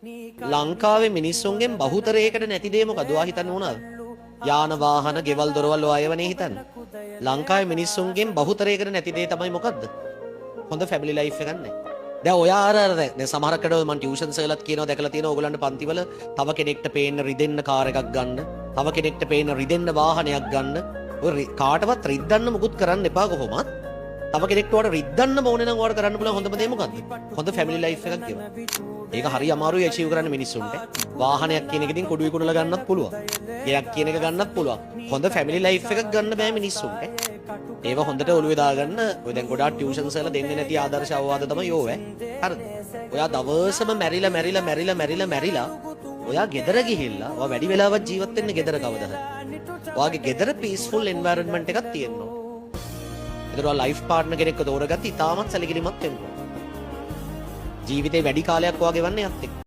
ලංකාවේ මිනිස්සුන්ගෙන් බහුතරයකට නැති දේ මොකද? ඔයා හිතන්නේ මොනවද? යාන වාහන, ගෙවල් දොරවල් ඔයා ඒවනේ හිතන්නේ. ලංකාවේ මිනිස්සුන්ගෙන් බහුතරයකට නැති දේ තමයි මොකද්ද? හොඳ ෆැමිලි ලයිෆ් එකක් නැහැ. දැන් ඔයා අර අර දැන් සමහරකට මං ටියුෂන්ස් වලත් කියනවා, දැකලා තියෙනවා ඕගොල්ලන්ට පන්තිවල තව කෙනෙක්ට පේන්න රිදෙන්න කාර් එකක් ගන්න, තව කෙනෙක්ට පේන්න රිදෙන්න වාහනයක් ගන්න. ඔය කාටවත් රිද්දන්න මුකුත් කරන්න එපා කොහොමත්. තව කෙනෙක්ට ඔයාට රිද්දන්න ඕනේ නම් ඔයාට කරන්න පුළුවන් හොඳම දේ මොකද්ද? හොඳ ෆැමිලි ලයිෆ් එකක් ගෙවන්න. ඒක හරි අමාරුයි ඇචීව් කරන්න මිනිස්සුන්ට. වාහනයක් කියන එක ඉතින් කොඩු විකුණලා ගන්නත් පුළුවන්. ගෙයක් කියන එක ගන්නත් පුළුවන්. හොඳ ෆැමිලි ලයිෆ් එකක් ගන්න බෑ මිනිස්සුන්ට. ඒව හොඳට ඔළුවේ දාගන්න. ඔය දැන් ගොඩාක් ටියුෂන්ස් වල දෙන්නේ නැති ආදර්ශ අවවාද තමයි ඕව ඈ. හරිද? ඔයා දවසම මැරිලා මැරිලා මැරිලා මැරිලා මැරිලා ඔයා ගෙදර ගිහිල්ලා ඔයා වැඩි වෙලාවක් ජීවත් වෙන්නේ ගෙදර කවදා හරි. ඔයාගේ ගෙදර පීස්ෆුල් එන්වයරන්මන්ට් එකක් තියෙන්න ඕන. ඒතර ඔයා ලයිෆ් පාර්ට්නර් කෙනෙක්ව තෝරගත්ත ඉතාමත් සැලකිලිමත් වෙන්න ඕන. ජීවිතේ වැඩි කාලයක් ඔයා ගෙවන්නේ එයත් එක්ක.